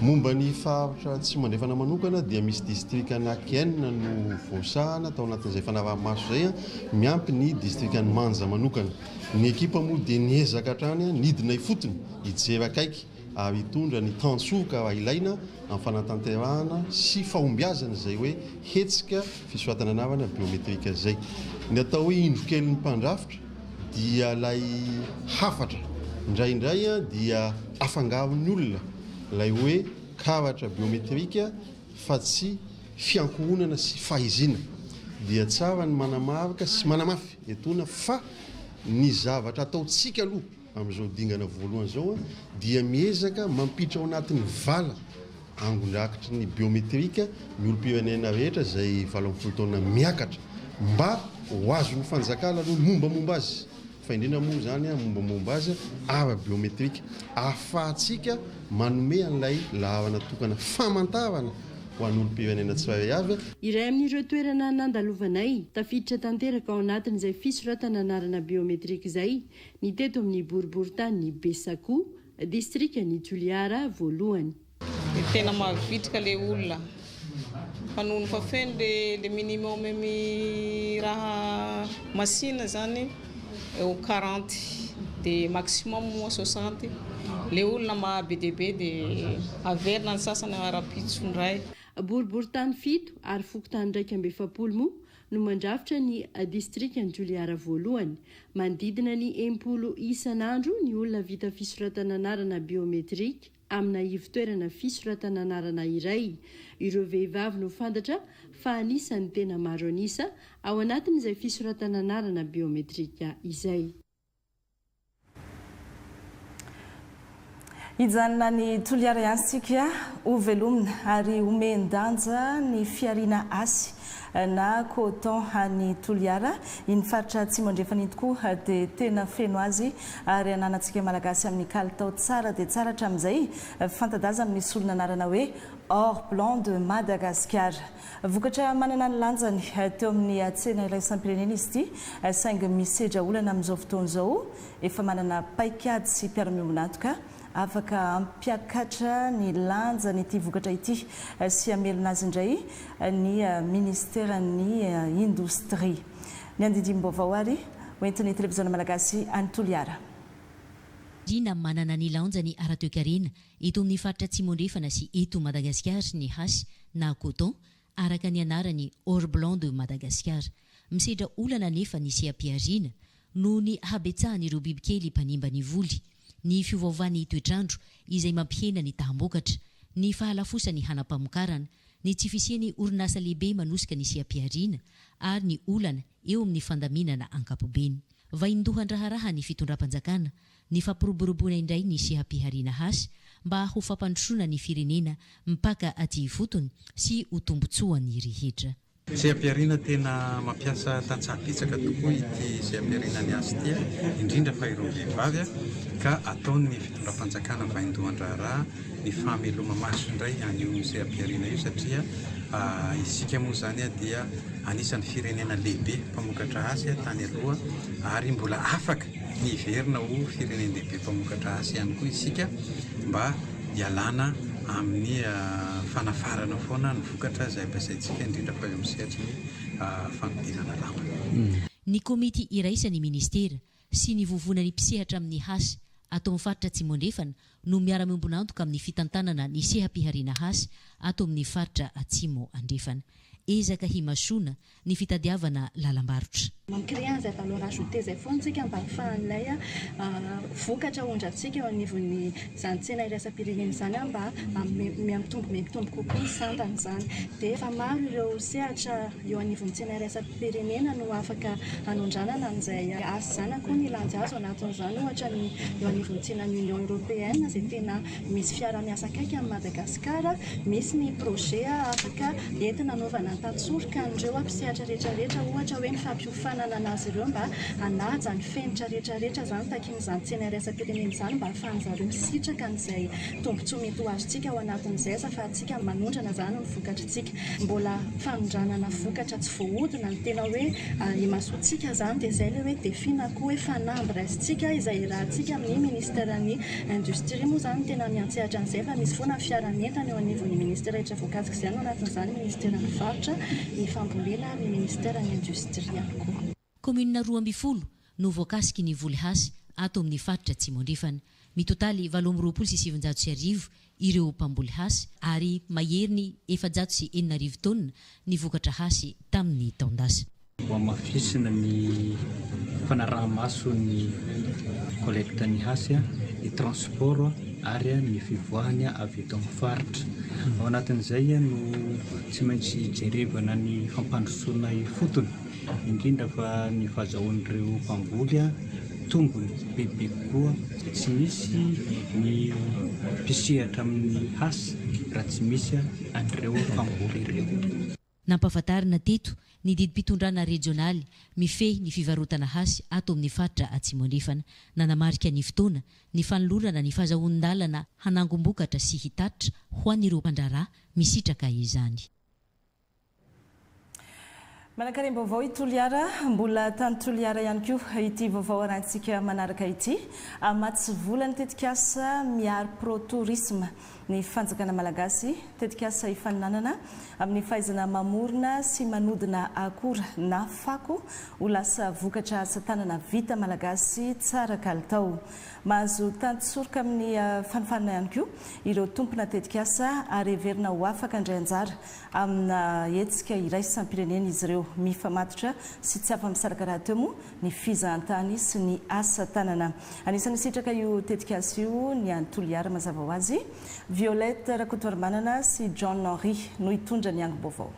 Momba ny faritra Atsimo Andrefana manokana dia misy distrika anaky enina no voasahana tao anatin'izay fanaraha-maso izay, miampy ny distrikan'i Manja manokana. Ny ekipa moa dia niezaka hatrany nidina ifotony hijery akaiky ary hitondra ny tantsoroka raha ilaina amin'ny fanatanterahana sy fahombiazana izay hoe hetsika fisoratana anarana biometrika izay. Ny atao hoe indro kelin'ny mpandrafitra dia ilay hafatra. Indraindray dia afangaron'ny olona ilay hoe karatra biometrika fa tsy fiankohonana sy fahaizina. Dia tsara ny manamarika sy manamafy etoana fa ny zavatra ataontsika aloha Amin'izao dingana voalohany izao dia miezaka mampiditra ao anatin'ny vala angon-drakitry ny biometrika ny olom-pirenena rehetra izay 18 taona miakatra mba ho azon'ny fanjakana aloha ny mombamomba azy fa indrindra moa izany mombamomba azy ara-biometrika ahafahantsika manome an'ilay laharana tokana famantarana ho an'ny olom-pirenena tsirairay avy. Iray amin'ireo toerana nandalovanay, tafiditra tanteraka ao anatin'izay fisoratana anarana biometrika izay Ny teto amin'ny boriborintany Besakoa, distrikan'i Toliara voalohany. Dia tena mavitrika le olona fa noho ny fa feno le le minimum mi raha machine zany eo quarante de maximum moa soixante le olona maha be dia be de averina ny sasany rahampitso indray. Boriborintany fito ary fokontany 41 moa no mandrafitra ny distrikan'i Toliara voalohany. Manodidina ny 60 isan'andro ny olona vita fisoratana anarana biometrika amina ivon-toerana fisoratana anarana iray. Ireo vehivavy no fantatra fa anisan'ny tena maro an'isa ao anatin'izay fisoratana anarana biometrika izay. Hijanona any Toliara ihany isika, hovelomina ary homen-danja ny fihariana hasy na coton any Toliara. Iny faritra Atsimo Andrefana iny tokoa dia tena feno azy ary ananantsika Malagasy amin'ny kalitao tsara dia tsara hatramin'izay, fanta-daza amin'ny solon'anarana hoe Or blanc de Madagascar. Vokatra manana ny lanjany teo amin'ny tsena iraisam-pirenena izy ity, saingy misedra olana amin'izao fotoana izao. Efa manana paikady sy mpiara-miombon'antoka afaka hampiakatra ny lanjan'ity vokatra ity sy hamelona azy indray ny minisiteran'ny Indostria. Ny andindinim-baovao ary hoentin'ny Televiziona Malagasy any Toliara. Rina manana ny lanjany ara-toekarena eto amin'ny faritra Atsimo Andrefana sy eto Madagasikara ny hasy na coton, araka ny anarany or blanc de Madagascar. Misedra olana anefa ny seha-pihariana noho ny habetsahan'ireo bibikely mpanimba ny voly, ny fiovaovan'ny toetr'andro izay mampihena ny taham-bokatra, ny fahalafosan'ny hanam-pamokarana, ny tsy fisian'ny orinasa lehibe manosika ny seha-pihariana ary ny olana eo amin'ny fandaminana ankapobeny. Vaindohan-draharaha ny fitondram-panjakana ny fampiroboroboana indray ny seha-pihariana hasy mba ho fampandrosoana ny firenena mipaka aty ifotony sy ho tombontsoan'ny rehetra. Seha-pihariana tena mampiasa tantsaha betsaka tokoa ity seha-pihariana ny hasy ity, indrindra fa ireo vehivavy, ka ataon'ny fitondram-panjakana vaindohan-draharaha ny fameloma-maso indray an'io seha-pihariana io satria isika moa izany dia anisan'ny firenena lehibe mpamokatra hasy tany aloha ary mbola afaka ny hiverina ho firenen-dehibe mpamokatra hasy ihany koa isika mba hialana amin'ny fanafarana foana ny vokatra izay ampiasaintsika indrindra fa eo amin'ny sehatry ny fanodinana lamba. Ny komity iraisan'ny minisitera sy ny vovonan'ny mpisehatra amin'ny hasy ato amin'ny faritra Atsimo Andrefana no miara-miombon'antoka amin'ny fitantanana ny seha-pihariana hasy ato amin'ny faritra Atsimo Andrefana. Ezaka himasoana ny fitadiavana lalam-barotra. Mi-créer an'izay valeur ajoutée izay foana isika mba ahafahan'ilay vokatra aondrantsika eo anivon'ny izany tsena iraisam-pirenena izany mba mihamitombo mihamitombo kokoa ny sandany izany. Dia efa maro ireo sehatra eo anivon'ny tsena iraisam-pirenena no afaka hanondranana an'izay asa izany na koa ny landy azo anatin'izany ohatra ny eo anivon'ny tsenan'ny Union Européenne izay tena Misy fiara-miasa akaiky amin'i Madagasikara, misy ny projet afaka entina anaovana an-tantsoroka an'ireo mpisehatra rehetra rehetra, ohatra hoe ny fampiofanana an'azy ireo mba hanaja ny fenitra rehetra rehetra izany takian'izany tsena iraisam-pirenena izany mba ahafahan'zareo misitraka an'izay tombontsoa mety ho azontsika ao anatin'izay aza ahafahantsika manondrana izany ny vokatritsika. Mbola fanondranana vokatra tsy voahodina no tena hoe imasoantsika izany dia izay ilay hoe défi na koa hoe fanamby raisintsika izay irahantsika amin'ny ministeran'ny Industrie moa izany no tena miantsehatra an'izay fa misy foana ny fiara-mientana eo anivon'ny ministera rehetra voakasik'izay ao anatin'izany ny ministeran'ny varotra, ny fambolena ary ny ministeran'ny industrie ihany koa. Kaominina 12 no voakasiky ny voly hasy ato amin'ny faritra Atsimo Andrefana. Mitotaly 1928 ireo mpamboly hasy ary maherin'ny 6400 taonina ny vokatra hasy tamin'ny taon-dasa. Hohamafisina ny fanaraha-maso ny collecte ny hasy, ny transport ary ny fivoahany avy eto amin'ny faritra. Ao anatin'izay no tsy maintsy jerevana ny fampandrosoana ifotony, indrindra fa ny fahazahoan'ireo mpamboly tombony bebe kokoa. Tsy misy ny mpisehatra amin'ny hasy raha tsy misy an'ireo mpamboly ireo. Nampahafantarina teto ny didim-pitondrana rejionaly mifehy ny fivarotana hasy ato amin'ny faritra Atsimo Andrefana. Nanamarika ny fotoana ny fanolorana ny fahazahoan-dalana hanangom-bokatra sy hitatitra ho an'ireo mpandraharaha misitraka izany. Manankarem-baovao i Toliara, mbola tany Toliara ihany koa ity vaovao arahintsika manaraka ity. Hamatsy vola ny tetikasa Miary Pro Tourisme. Ny fanjakana malagasy, tetikasa ifaninanana amin'ny fahaizana mamorona sy manodina akora na fako ho lasa vokatra asa tanana vita malagasy tsara kalitao. Mahazo tantsoroka amin'ny fanofanana ihany koa ireo tompona tetikasa ary heverina ho afaka handray anjara amina hetsika iraisam-pirenena izy ireo. Mifamatotra sy tsy afa-misaraka rahateo moa ny fizahantany sy ny asa tanana. Anisan'ny nisitraka io tetikasa io ny any Toliara mazava ho azy. Violette Rakotoarimanana sy John Henri no hitondra ny angom-baovao.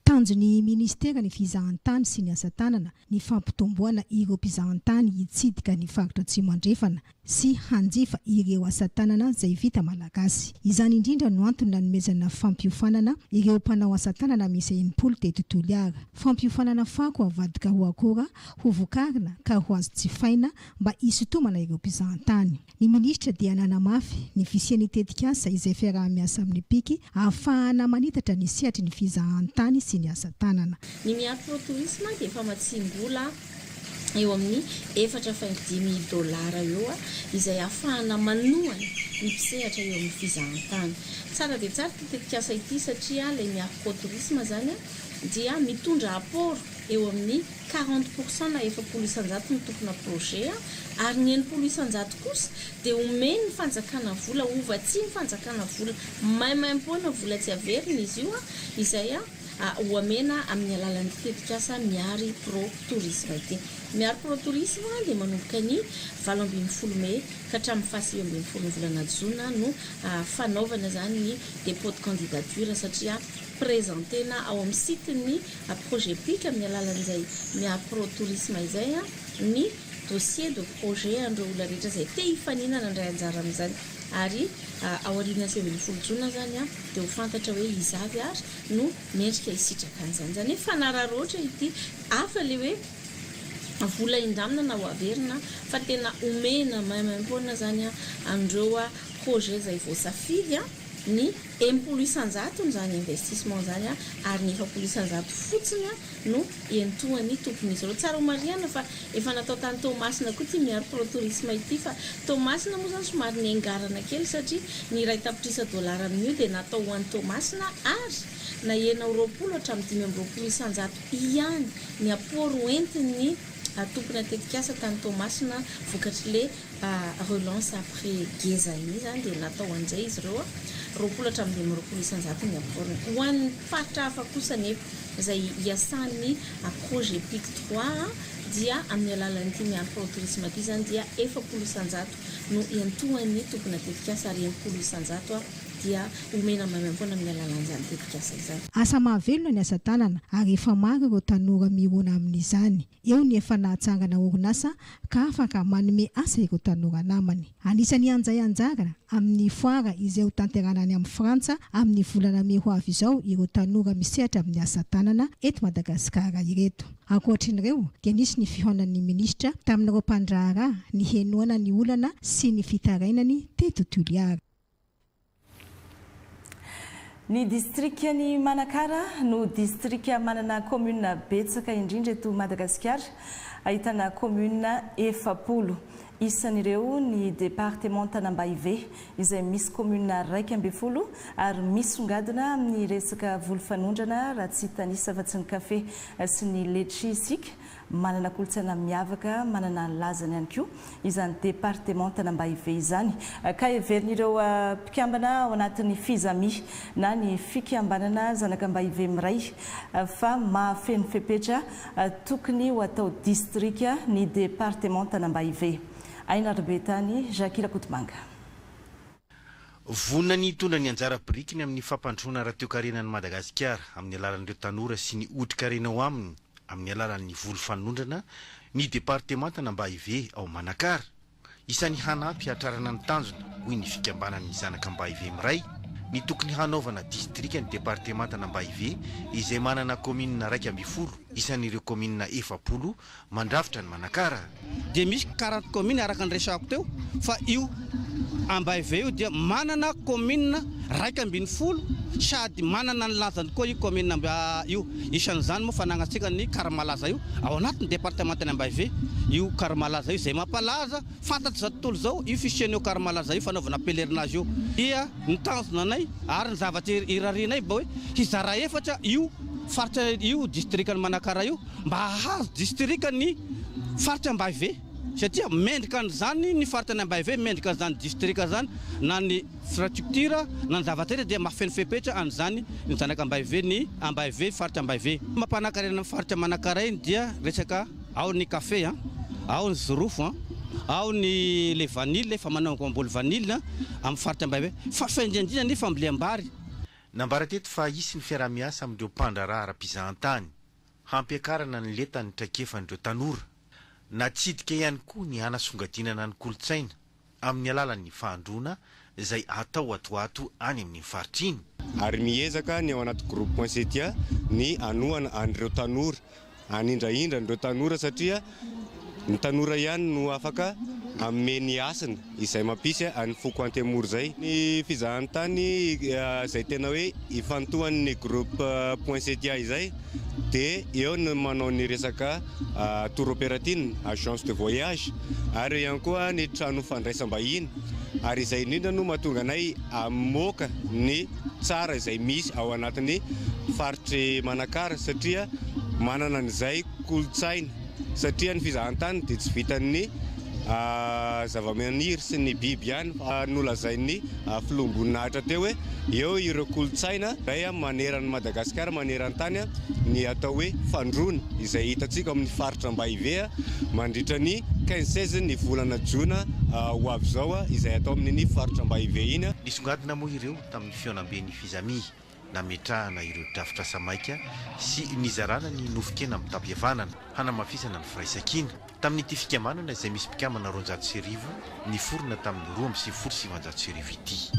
Tanjon'ny minisiteran'ny fizahantany sy ny asa tanana ny fampitomboana ireo mpizahantany hitsidika ny faritra Atsimo Andrefana sy hanjifa ireo asa tanana izay vita malagasy. Izany indrindra no antony nanomezana fampiofanana ireo mpanao asa tanana miisa 60 teto Toliara. Fampiofanana fako avadika ho akora ho vokarina ka ho azo jifaina mba hisintomana ireo mpizahantany. Ny minisitra dia nanamafy ny fisian'ny tetikasa izay fiaraha-miasa amin'ny PIC ahafahana manitatra ny sehatry ny fizahantany sy ny asa tanana. Ny Miaro Pro Tourisme dia famatsiam-bola eo amin'ny efatra faingo dimy dolara eo izay ahafahana manohana ny mpisehatra eo amin'ny fizahantany. Tsara dia tsara ity tetikasa ity satria ilay Miaro Pro Tourisme izany dia mitondra apport eo amin'ny quarante pour cent na 40% ny tompona projet ary ny 60% kosa dia omen'ny fanjakana vola, hovatsian'ny fanjakana vola maimaimpoana, vola tsy averina izy io izay ho amena amin'ny alalan'ity tetikasa Miary Pro Tourisme ity. Miary Pro Tourisme dia manomboka ny 18 mey ka hatramin'ny faha-19 ny volana jona no fanaovana izany ny dépôt de candidature satria présenter-na ao amin'ny site-n'ny projet pic amin'ny alalan'izay Miary Pro Tourisme izay ny dossier de projet an'ireo olona rehetra izay te hifaninana handray anjara amin'izany ary aorian'ny 19 jona izany dia ho fantatra hoe iza avy ary no mendrika hisitraka an'izany. Izany hoe fanararaotra ity, hafa ilay hoe vola indramina na ho averina fa tena omena maimaimpoana izany an'ireo projet izay voasafidy ny 60 isan-jatony izany investissement izany ary ny 40 isan-jato fotsiny no iantohan'ny tompon'izy ireo. Tsara ho marihana fa efa natao tany Toamasina koa ity Miaro Pro Tourisme ity fa Toamasina moa izany somary niangarana kely satria ny iray tapitrisa dolara amin'io dia natao ho an'i Toamasina ary nahena ho 20 hatramin'ny 25 isan-jato ihany ny apport hoentin'ny tompona tetikasa tany Toamasina vokatr'le relance après Gezani izany dia natao an'izay izy ireo, 20 hatramin'ny 25% ny apport-ny. Ho an'ny faritra hafa kosa anefa izay iasan'ny projet Pic trois dia amin'ny alalan'ity Miaro Pro Tourisme ity izany dia 40% no iantohan'ny tompona tetikasa ary 60% dia omena maimaimpoana amin'ny alalan'izany tetikasa izany. Asa mahavelona ny asa tanana ary efa maro ireo tanora mirona amin'izany. Eo ny efa nahatsangana orinasa ka afaka manome asa ireo tanora namany. Anisan'ny handray anjara amin'ny foara izay ho tanterahana any amin'ny Frantsa amin'ny volana mey ho avy izao ireo tanora misehatra amin'ny asa tanana eto Madagasikara ireto. Ankoatrin'ireo dia nisy ny fihaonan'ny minisitra tamin'ireo mpandraharaha nihenoana ny olana sy ny fitarainany teto Toliara. Ny distrikan'i Manakara no distrika manana kaominina betsaka indrindra eto Madagasikara, ahitana kaominina 40. Isan'ireo ny departemantan'Ambahive izay misy kaominina 11 ary misongadina amin'ny resaka voly fanondrana raha tsy hitanisa afa-tsy ny kafe sy ny letchi isika. Manana kolontsaina miavaka, manana ny lazany ihany koa izany departemantan'Ambahive izany ka heverin'ireo mpikambana ao anatin'ny Fizami na ny fikambanana Zanak'Ambahive Miray fa mahafeno fepetra tokony ho atao distrika ny departemantan'Ambahive. Aina Rabetany, Jacques Rakotomanga. Vonona ny hitondra ny anjara birikiny amin'ny fampandrosoana ara-toekarena an'i Madagasikara amin'ny alalan'ireo tanora sy ny otrikarena ao aminy amin'ny alalan'ny voly fanondrana ny departemantan'Ambahive ao Manakara. Isan'ny hanampy hahatrarana ny tanjona, hoy ny fikambanan'ny zanak'Ambahive Miray, ny tokony hanaovana distrika ny departemantan'Ambahive izay manana kaominina 11 isan'ireo kaominina 40 mandrafitra an'i Manakara. Dia misy 40 communes araka ny resahako teo fa io Ambaive io dia manana commune 11 sady manana ny lanjany koa io commune io. Isan'izany moa fanagnantsika ny Karimalaza io ao anatin'ny departementan'i Ambaive io Karimalaza io izay mampalaza fantatr'izao tontolo izao io fisian'io Karimalaza io fanaovana pèlerinage io dia ny tanjona anay ary ny zavatra irarianay mba hoe hizara efatra io faritra io distrikan'i Manakara io Mba hahazo distrika ny faritra Ambahive satria mendrika an'izany ny faritra ny Ambahive, mendrika an'izany distrika izany na ny infrastructure na ny zavatra rehetra dia mahafeno fepetra an'izany ny zanak'Ambahive ny Ambahive faritra Ambahive. Mampanakarena ny faritra Manakarainy dia resaka ao ny kafe an, ao ny jirofo an, ao ny le vanille efa manao mamboly vanille amin'ny faritra Ambahive fa fa indrindra indrindra ny fambolem-bary. Nambara teto fa hisy ny fiaraha-miasa amin'ireo mpandraharaha ara-pizahantany. Hampiakarana ny lentan'ny traikefan'ireo tanora. Natsidika ihany koa ny hanasongadinana ny kolontsaina amin'ny alalan'ny fahandroana izay atao atoato any amin'iny faritra iny. Ary miezaka ny ao anaty groupe Poinsettia ny hanohana an'ireo tanora, hanindrahindra an'ireo tanora satria ny tanora ihany no afaka hanome ny hasina izay mampisy an'ny foko Antemoro izay. Ny fizahantany izay tena hoe ifantohan'ny groupe Poinsettia izay dia eo ny manao ny resaka tour operating, agence de voyage ary eo ihany koa ny trano fandraisam-bahiny ary izay indrindra no mahatonga anay hamoaka ny tsara izay misy ao anatin'ny faritr'i Manakara satria manana an'izay kolontsaina satria ny fizahantany dia tsy vitan'ny zavamaniry sy ny biby ihany fa nolazain'ny filoham-boninahitra teo hoe eo ireo kolontsaina izay maneran'i Madagasikara maneran-tany ny atao hoe fandroana izay hitantsika ao amin'ny faritra Ambahive mandritra ny quinze seize ny volana jona ho avy izao izay atao amin'iny faritra Ambahive iny. Nisongadina moa ireo tamin'ny fihaonamben'ny Fizami. nametrahana ireo drafitrasa maika sy nizarana ny nofon-kena mitam-pihavanana hanamafisana ny firaisankina. Tamin'ity fikambanana izay misy mpikambana 1200 niforona tamin'ny 1992 ity.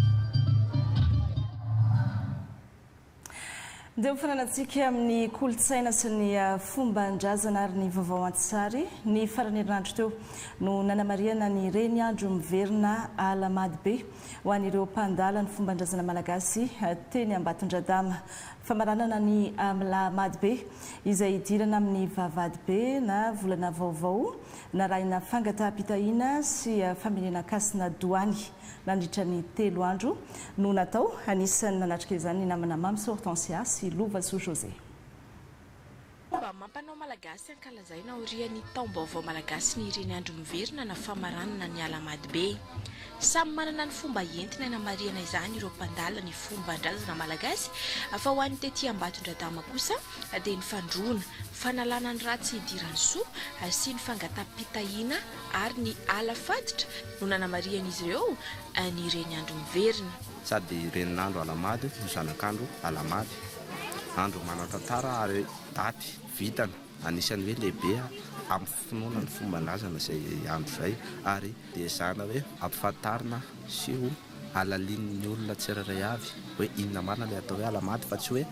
Ndeha ho fananantsika amin'ny kolontsaina sy ny fomban-drazana ary ny vaovao an-tsary. Ny faran'ny herinandro teo no nanamarihana ny Reniandro miverina Alahamady be. Ho an'ireo mpandala ny fomban-drazana malagasy teny Ambatondradama. Famaranana ny Alahamady be izay hidirana amin'ny vavahady be na volana vaovao narahina fangataham-pitahiana sy famenenan-kasina doany nandritra ny telo andro no natao. Anisan'ny nanatrika izany ny namana Mamy Hortensia sy Lovasoa José. amam-panao malagasy ankalazaina aorian'ny taom-baovao malagasy ny Reniandro miverina na famaranana ny Alahamadibe. Samy manana ny fomba entiny hanamarihana izany ireo mpandala ny fomban-drazana malagasy fa ho an'ny tety Ambatondradama kosa dia ny fandroana, fanalana ny ratsy hidiran'ny soa sy ny fangataham-pitahiana ary ny ala faditra no nanamarihan'izy ireo ny Reniandro miverina. Sady renin'andro Alahamady no zanak'andro Alahamady. Andro manan-tantara ary daty vitana anisan'ny hoe lehibe amin'ny finoana ny fomban-drazana izay andro izay ary dia ezahana hoe ampifantarina sy ho halalinin'ny olona tsirairay avy hoe inona marina ilay atao hoe Alahamady fa tsy hoe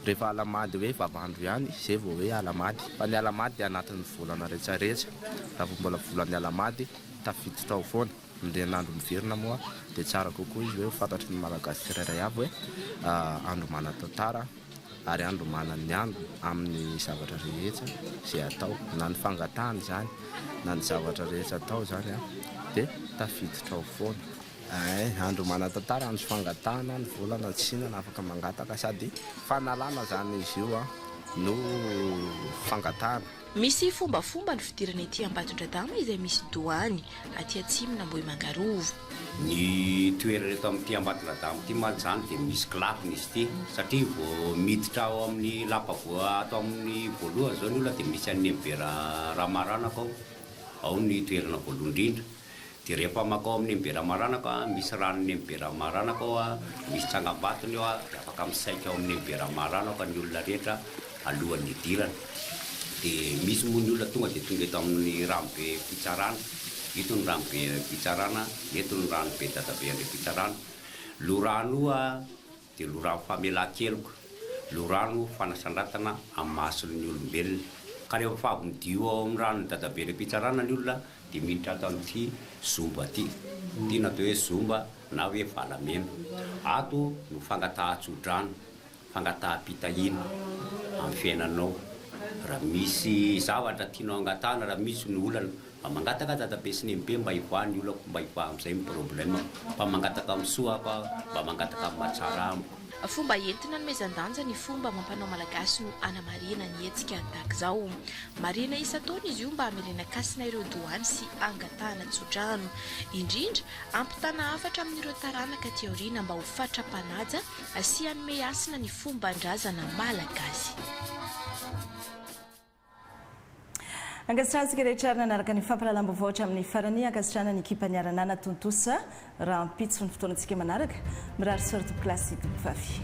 rehefa Alahamady hoe vavandro ihany izay vao hoe Alahamady fa ny Alahamady dia anatin'ny volana rehetrarehetra raha vao mbola volan'ny Alahamady tafiditra ao foana. Ny ren'andro miverina moa dia tsara kokoa izy hoe ho fantatry ny Malagasy tsirairay avy hoe andro manan-tantara ary andro manan'ny andro amin'ny zavatra rehetra izay atao na ny fangatahana izany na ny zavatra rehetra atao izany dia tafiditra ao foana. Ein, andro manan-tantara, andro fangatahana, ny volana tsy inona afaka mangataka sady fanalana izany izy io no fangatahana. Misy fombafomba ny fidirana ety Ambatondradama izay misy doany aty atsimon'Ambohimanga Rova. Ny toerana eto amin'ity Ambatondradama ity mantsy izany dia misy kilapina izy ity satria vao miditra ao amin'ny lapa voa ato amin'ny voalohany izao ny olona dia misy an'i Nenibe Ramaranako ao, ao ny toerana voalohany indrindra. Dia rehefa mankao amin'ny Nenibe Ramaranako a, misy ranon'i Nenibe Ramaranako ao a, misy tsangambatony ao a, dia afaka misaika ao amin'ny Nenibe Ramaranako ny olona rehetra alohan'ny hidirana. Dia misy moa ny olona tonga dia tonga eto amin'ny ranobe Fitsarana, ito ny ranobe Fitsarana, eto ny ranobe Dadabe Andriampitsarana. Lorano io a, Dia lorano famelan-keloka, lorano fanasandratana amin'ny mason'ny olombelona. Ka rehefa avy midio ao amin'ny ranon'i Dadabe any am-pitsarana ny olona dia miditra ato amin'ity zomba ity. Ity no atao hoe zomba na hoe valamena. Ato no fangatahan-tsodrano, fangataham-pitahiana amin'ny fiainanao. Raha misy zavatra tianao hangatahana, raha misy ny olana, Mba mangataka dadabe sy nenibe mba hivoaha ny olako mba hivoaha amizay ny problème mba mangataka amin'ny soa aho mba mangataka amin'ny mahatsara amiko. Fomba entina anomezan-danja ny fomba amam-panao malagasy no anamarihana ny hetsika tahaka izao. Marihina isan-taona izy io mba hamerenan-kasina ireo doany sy hangatahana tsodrano. Indrindra, hampitana hafatra amin'ireo taranaka aty aoriana mba ho fatra-panaja sy hanome hasina ny fomban-drazana malagasy. Ankasitrahantsika rehetra ary nanaraka ny fampahalalam-baovao hatramin'ny farany. Ankasitrahana ny ekipa niara-nanatontosa rahampitso ny fotoanantsika manaraka. Mirary soa ry tompokolahy sy tompokovavy.